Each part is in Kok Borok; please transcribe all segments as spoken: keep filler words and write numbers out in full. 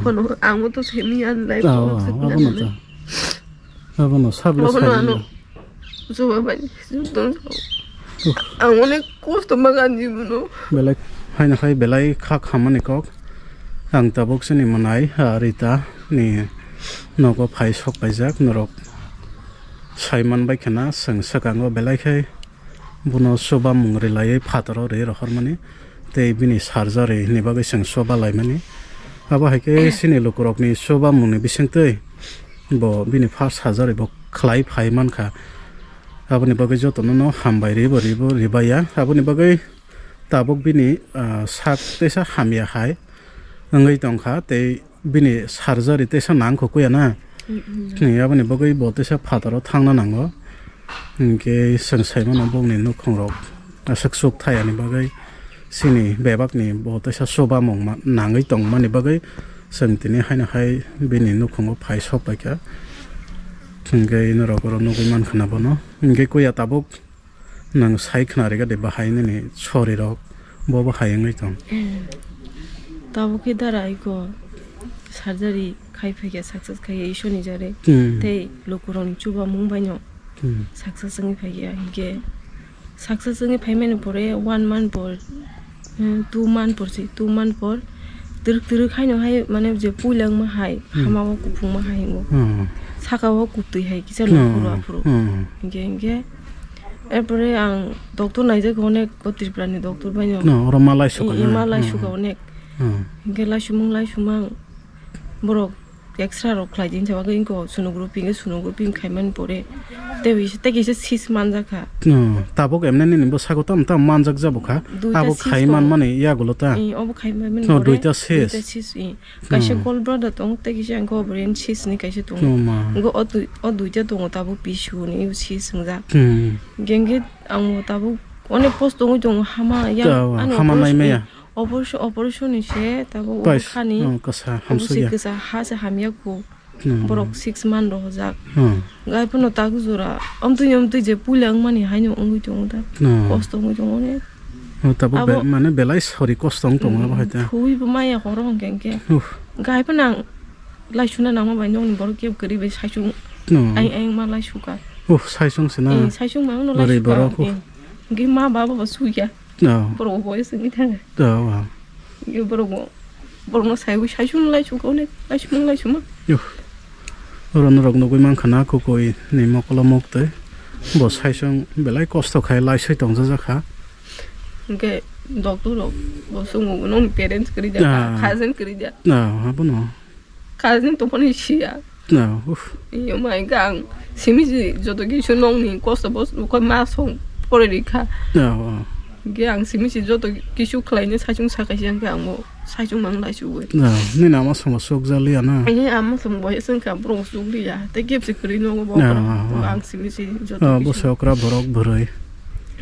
Kono ang to semi an lai Ah, kono ah, semi abono an ta. Abono sabla Abono sani ano. Chuba bai. Ang onek kosto magan di bono. Belai haino hai belai kha khamani kok. Ang tabuk sini manai, ah, Rita ni nogo phai sok paijak norok. Saiman bai khana, chwng swkango belai khai bono chubamung rwlaiwi phataro rwi rohormani, tei bini surgery ni bagwi chwng chuba laimani. Abo hai khe chini lukurokni chubamungni bisingtwi bo bini first surgery bo khlai phai mankha. Aboni bagwi jotono no hambai ribo, ribo, ribaya. Aboni bagwi tabuk bini, ah, sak teisa hamya hai wngwi tongkha, tei bini surgery teisa nangkukya na. Mm, mm. Chini aboni bagwi bo teisa phataro thangna nango. Hinkhe chwng saimano bongni nukhungrok aswk chuk thayani bagwi chini bebakni bo teisa chubamung ma-, nangwi tongmani bagwi chwng tini haino hai bini nukhungo phai sok paikha. Hinkhe norok oro nugwi mankha na bono. Hinkhe kuya tabuk Nang sai khna rega de bahai nini sori rok bo bo hai wngwi tong. Tabuk khe dara iko surgery khai phaikha success khai Ishwar ni jare. Hmm. Tei lukurok ni chubamung bai no Hmm. success wngwi phaikha hinkhe success wngwi phaimani pore one month por Hmm, two month por se, two month por twrwk twrwk haino hai mane je puila wngma hai, Hmm. hama o kuphungma hai wngo. Hmm. Saka o kuktwi hai kisa Hmm. nukphuru aphuru. Hmm. Hinkhe, hinkhe, erpore ang doctor naijak onek, o Tripura ni doctor bai no. No, oro ma laisuka I, i na. ma Hmm. laisuka onek. Hmm. Hinkhe laisumung laisumang borok extra rok khlai di hinsa bagwi wngkha sonography, hinkhe sonography wngkha mani pore tei kisa, tei kisa cyst manjak kha. Hmm, tabuk emne nini bwsako tamo tamo manjak jabo kha. Duita Abo cyst khai tongo. Man mani yagulo ta. Eh, obo khai man mani No, pore duita cyst. Duita cyst, eh. Kaisa Hmm. gallbladder tongo, tei kisa hinkhe ovarian cyst ni kaisa tongo. Oh, ma. Hinkhe o dui-, o duita tongo tabuk P C O ni cyst wngjak. Hmm. Hinkhe ang tabuk onek post tongwi tongo hama yang Ta, ano hama operation, naimaya. eh, operation, operation ni se tabuk Pais, khani oh, kasa, obo hamsukya. se kasa ha se hamya kho. Hmm. Borok six month rohorjak. Hmm. Gai phano tak jora. Amtwi amtwi je puila wngmani haino wngwi tongo da. Hmm. Kosto wngwi tongo ne. Oh, tabuk Abo be-, mane belai sori kosto wng tongo abo Hmm, hai ta. Thuwi bo maya horo hwnkhe hwnkhe. Uff. Gai phano ang laisuna nangma bai nokni borok kebo kwrwi bai saisung. Hmm. Ayang ayang ma laisuka. Uff, saisung se na. Eh, saisung ma wngno Bwrwi laisuka. Borok, uff. Eh. Hwnkhe ma baba bo suya. Oh. Borok bo boyes wngwi thangkha. Oh, oh. Borok bo, borokno saiwi saisung laisung kha, onek laisung laisung ma. Yo. Oro norok nugwi mankha na, kukui ni mokolo muktwi. Bo saisung belai kosto khai laisai tongjak kha. Hinkhe doctor rok bo chwngno parents kwrwi da, Ah. cousin kwrwi da. Ah, abono. Cousin tongphani siya. Ah, uff. Iyo mai ga ang simi si joto kisu nongni kosto bosto koi ma song pore rikha. Ah, ah. Ge ang simi si joto kisu khlaini saichung sakai si ang ke ang bo saichung mang lai chuwe. Ah, nini ama songbo sokjaliya na? Ani ama songbo sengka bro sukliya. Te gep si kwrwi nongo bo Ah, bro. Ah, Bo ah. Ang simi si joto Ah, bo kisu. Sokra borok bwrwi.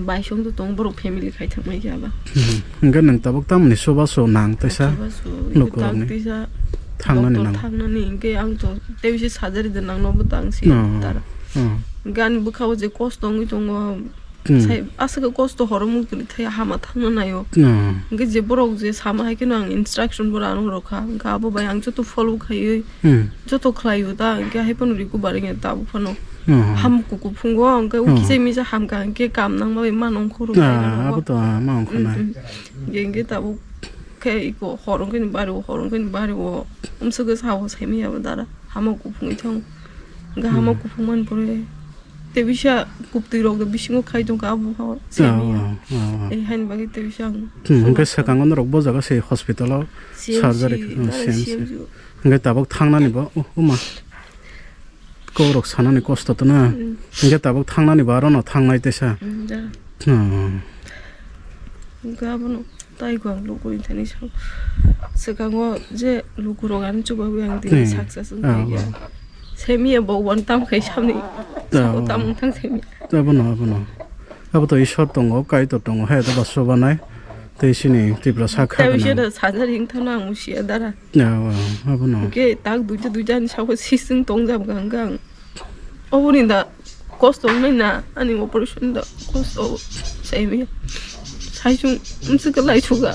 Bai song to tong borok family khai thang mai ya ba. Hmm. Hingke nang tabuk tamoni soba so nang tesa Soba so, lukurokni. Tisa Thangnani doctor nang. Thangnani hingke ang to tebisi surgery de nang no bo tang si No. Tara. Oh. Hingke ani bwkha o je kosto wngwi tongo. Hmm. Sai aswk kosto horo muk tuli thai hama thangna naio. No. Hingke je borok je sama hai khe no ang instruction bo rano rokha. Hingke abo bai ang joto follow khaiwi Hmm. Joto khlai o da, hingke hai phano recovery wngya tabuk phano. Hmm. Ham kuku phungo, hingke o Hmm. kisa misa hamkha, hingke kam nangma bai mano wngkha rok Ah, khaina abo to, ah, ma wngkha na. Mm, mm. Hingke, hingke tabuk khe iko hor wngkhe ni bari o, hor wngkhe ni bari o, umswk khe sao sai manya bo dara, hama kuphungwi thango. Hingke hama Hmm. kuphung mani pore, tei bisa kuptwi rok bisingo khai tongkha abo ha, Ah, sai manya. Ah, ah, ah. Eh, haini bagwi tei bisa ang Hmm, hingke soba swkango norok bo jaga se hospital o C M C, surgery, ah, dara C M C. C M C. Hingke tabuk thangnani bo, oh, oh ma. Kokrok sanani kosto to na. Mm. Hingke tabuk thangnani bo aro no thangnai tesa. Mm, da. Hmm. Hingke abono tai kok lukurok thani sa. Swkango je lukurok ani chubawi ang tini Hmm. Success wngkha Ah, ya. Semiya bo wan tam khai samni. Ah, Sabo ah. Tam wng thang semiya. Abono, abono. Abo to Ishwar tongo, Kaitor tongo, hai to baso banai. Tei sini Tripura sakha Tei gwnang. Bisa da sajari wng thangno ang musia dara. Ya, wa, abono. Hingke tak duita duita ni sabo sising tong jam gang gang. Oboni da kosto wngnai na, ani operation da kosto sai mi. Sai chung umsuk lai suga.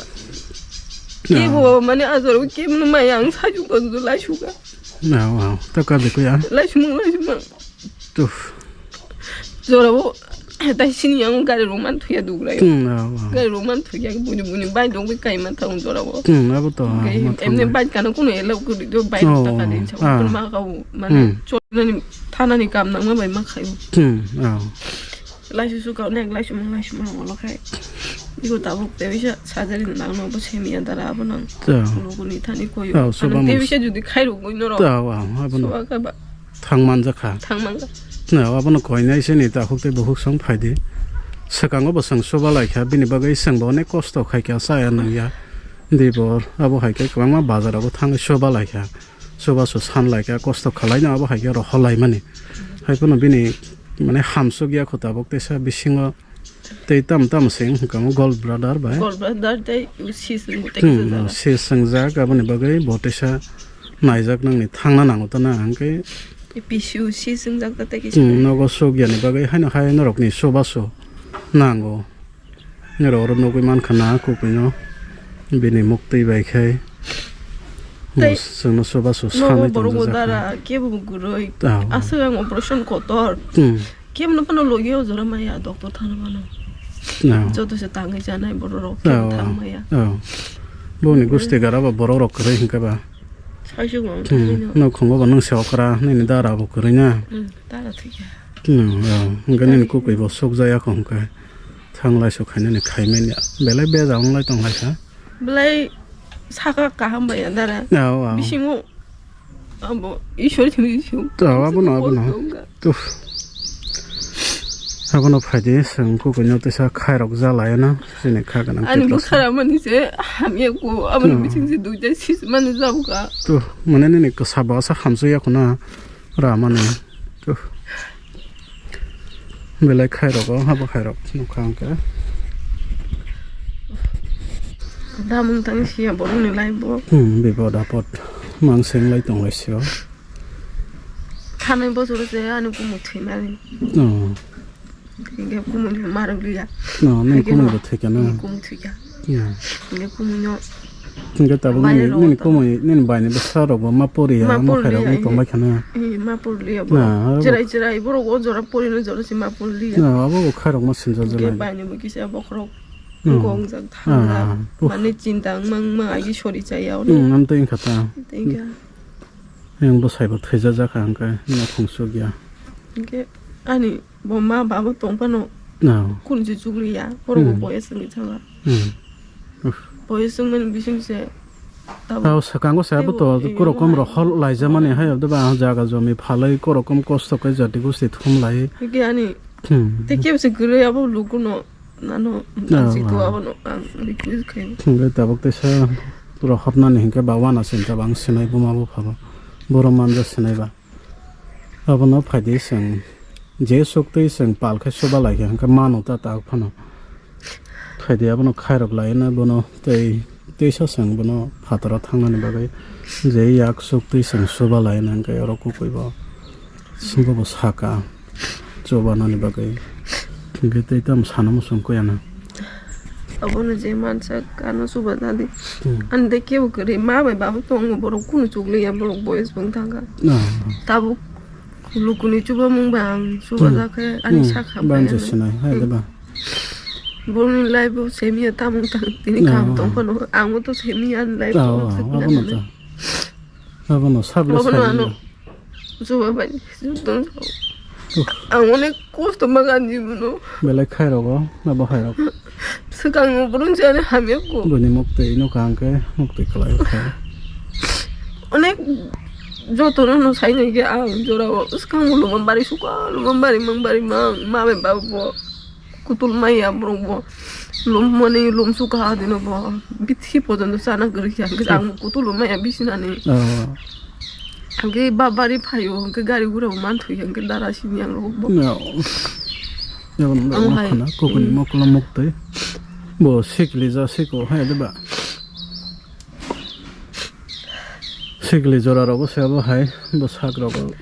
Kebo mane a jorao kebo no maya ang sajwk tongo lai suka. Aw, aw. To ka de kuya. Lai sumang, lai sumang. Tuf. Jorao tai sini ang gari rok man thuya dugra yo. Hmm, aw, aw. Gari rok man thuya buni buni bai dong bai kai man thang jorao. Hmm, abo to, ah, Gai ma thang emne bai. Bai kana kuno elo kuri do bai Oh, taka din sa. Ah. Kun ma ka u mane Hmm. Chol nani thana ni kam nang ma bai ma khayo. Hmm, aw. Laisu su kau nek laisu mang laisu mang walo khai. Iko tabuk te bisa surgery nang no bo semiya dara abo nang. Ta. Logo ni thani koyo. Ta, soba Ano te mus- bisa judi khai rok goi noro. Ta, wa, abo no. Soba ka ba. Thang manja kha. Thang manja. Na, abo no koi nai se ni ta huk te bo huk song phai di. Swkango bo swng soba lai kha, bini bagwi swng bo onek kosto khai kha, chaya nang ya. Di bor, abo hai khe kwbangma bazar abo thang soba lai kha. Soba so san lai kha, kosto khalai no abo hai khe rohor lai mani. Hai phano bini mane hamsok ya kho tabuk teisa bisingo tei tam tam se wng kha gol brother bai. Gol brother tei sis wng tei Hmm, kisijak. Sis swngjak aboni bagwi bo teisa naijak nangni thangna nango ta na hwnkhe P C U sis wngjak ta tei kisa. Hmm, nogo suk yani bagwi haino hai norokni soba so nango. Nero oro nugwi mankha na kukuino bini muktwi bai khai. Tei Bo chwngno soba so nogo sanwi borok bo tongjak dara kha. Kebo bo kwrwi. Ah. Aswk ang operation kotor. Hmm. Kebo no phano logi o jora maya doctor thana mano. Ah. Joto se tangwi janai borok rok kebo Ah, thang ah. Maya. Ah. Boni gusti gara ba borok rok kwrwi hinkhe ba. Saisuk ang Hmm. thangwi no. Nokhungo bo nwng se okra nini dara bo kwrwi na. Hmm, dara thikya. Hmm, ah. Hinkhe nini Dara kukui bo suk jaya kho hinkhe. Thanglai so khainani khaimani belai bejal wnglai tonglaikha. Belai saka kaham bai ya dara. Ao, ao. Bisingo abo Ishwar thangwi sio. Ao, abono, abono. Tuf. Abono phaidi, chwng kukuino teisa khairok jalaiyana, chini kha gwnang Ani tei bwkhara mani se hamya ko, aboni Hmm. Bising se duita sis mani jabukha. Tuf, mane nini kwsa bwsa hamsokya khuna. Ramani. Belai khairok o, habo khairok nukha ang khe. Damung tang siya borokni life bo. Hmm, bipod apod mang seng lai tong lai sio. Thanai bosoro se ani kumu thwimani. Oh. Hingke kumui ni marok liya. No, nini Hingke kumui no, bo thwikha na? Nini kumui thwikha. Hmm. Hingke kumui no. Hingke tabuk Baire nini, rok nini to. Kumui, nini bai ni bwsa rok bo ma pori ya, Ma ma pori khairok liya, wng tong bai kha na? Eh, ma pori liya bo. Na, abo Chirai chirai borok o jora pori no jora si ma pori liya. Na, abo bo khairok ma sinjak Hingke jana. Bai ni bo kisa bokhorok. Hmm. Gong jak thang jak. Ah, uh. Mane chinta wng mang ma agi sori chaya ono. Hmm, am to wng kha ta. Tei wng kha. Yang bwsai bo thwija jak kha hingke nokhung suk ya. Hingke ani Bo ma babo tong phano No. Kunu se chukliya, borok bo Hmm. Boyes wngwi thangkha. Hmm. Uff. Boyes wngmani bising se tabuk Tao swkango se abo teibo, to eh, korokom no, rohor laijamani no. Hai abdo ba jaga jomi phalai korokom kosto khe jati gusti thum lai. Hingke ani Hmm. Tei kebo se kwrwi abo lukuno nano Ah, nansito ah. Abono ang request khaio. Hingke tabuk teisa rohornani hingke ba wana sinta bang sinai buma bupha bo. Boro manja sinai ba. Abono phaidi chwng je suktwi chwng pal khe chuba lai khe hwnkhe mano ta tak phano. Phaidi abono khairok lai no bono tei teisa chwng bono phataro thangnani bagwi je yak suktwi chwng chuba lai no hwnkhe oro kukui bo swngo bo saka chubanani bagwi hwnkhe tei tamo sana muchung kuyana. Abono je mansak ano chuba nadi. Hmm. Ani de kebo kwrwi ma bai babo tongo borok kunu chukliya borok boyes bwng thangkha. Ah. Tabuk lukuni chubamung ba ang chuba Hmm. Jakhe ani Hmm. Sakha Bansa bai sinai hai Hmm. Deba. Borokni life o semiya tamung tang tini Ah. Kaham tong phano ang bo to semiya ani life Ah, o ah, se abono kula ta. Abono sabla Abono sani ano. Chuba bai, chuba tong. Ang onek kosto ma gan jibono. Belai khairok o, na bo khairok. Swkang o borok se ani hamya ko. Boni muktwi no kaham khe, muktwi kwlai khe. Onek joto no no sai nai khe ang jora o swkang o loma bari suka, loma bari mang bari mang, ma bai babo. Kutul maya borok bo. Lum mani lum suka dino bo. Bithi pojono chana kwrwi kha. Hwnkhe ang kutul maya bisinani. Oh. Hwnkhe ba bari phaio, hwnkhe gari gura bo man thwi, hwnkhe dara simi ang rok bo. No. Jabon Ang hai. Mokona, kokoni Hmm. Mokolo muktwi. Bo sikli ja siko hai de ba. Sikli jora rogo se abo hai, bo sak rogo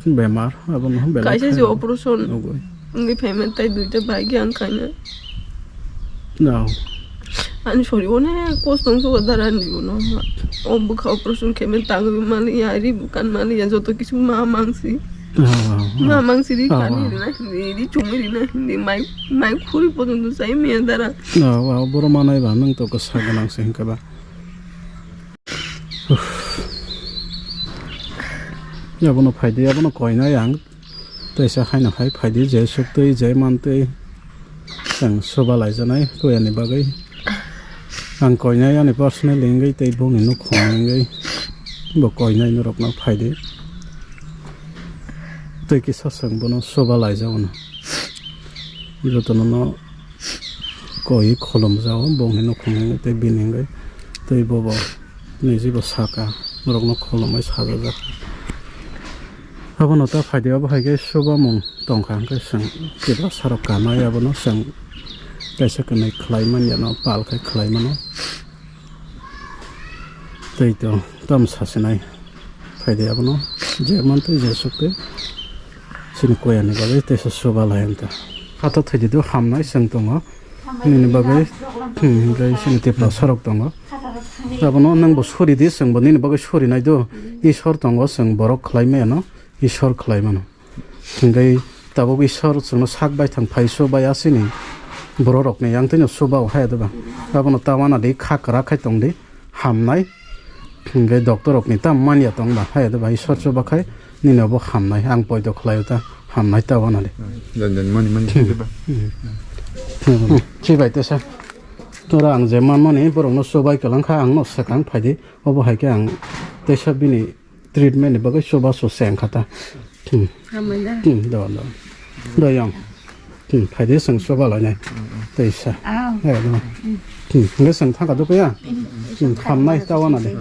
bemar, abo no belai Kaisa khai se rogo. Operation Nugui. Wngwi phaimani tai duita bai khe ang khaina. No. Ani sori onek kosto wng sugo dara ni uno. O bwkha operation khe men tangwi mani ya, ri bukan mani ya, joto kisu ma mangsi. Ah, ah, Ma ah. mangsi ri Ah, kani ah. rina hindi, ri chumui rina hindi, mai, mai khuri pojonto sai miya dara. Ah, ah, boro manai ba, nwng to kwsa gwnang se hinkhe ba. Uff. Abono phaidi, abono koinai ang. Teisa haino hai phaidi, je suktwi, je mantwi. Chwng suba laijanai, kuyani bagwi. Ang koinai ani personal wngwi tei bongni nukhung wngwi. Bo koinai norokno phaidi. Tei kisa chwng bono suba laijago no. Jotono no koi khulumjago, bongni nukhung wngwi tei bini wngwi. Tei bobo niji bo saka, norokno khulumwi sajajak. Abono ta phaidi, abo hai khe subamung tongkha, hwnkhe chwng Tiprasarok kanai abono chwng kaisa kanwi khlai manya no, pal khe khlai mano. Tei to tam sasinai phaidi abono, je mantwi je sukte chini koyani bagwi teisa suba lai anta. Khato thwidi do hamnai chwng tongo. Nini bagwi, hmm, hwnkhe chini Tiprasarok tongo. Abono nwng bo suri di, chwng bo nini bagwi suri nai do. Isor tongo, chwng borok khlai maya no, Isor khlai mano. Hwnkhe tabuk Isor chwngno sak bai thang phai su bai asini bororokni yang tino suba o haya doba. Abono ta wana di kha kwrak khai tong di. Hamnai. Hwnkhe doctor rokni tam manya tong ba, hai da bai sor chuba khai nini obo hamnai, ang poito khlai ta hamnai ta wana de. Jan jan mani mani Hmm. Hmm. Chibai tesa. Tora ang je man mani borok no chubai kalang kha, ang no swkang phai di. Obo hai khe ang tesa bini treatment ni bagwi chuba su se ang kha ta. Hmm. Hambai da. Hmm, do, do. Do yang. Hmm, phai di, chwng chuba lainai. Tei sa. Aw. Hai, do. Hmm, hwnkhe chwng thangkha do kaya. Hmm, hamnai ta wana de.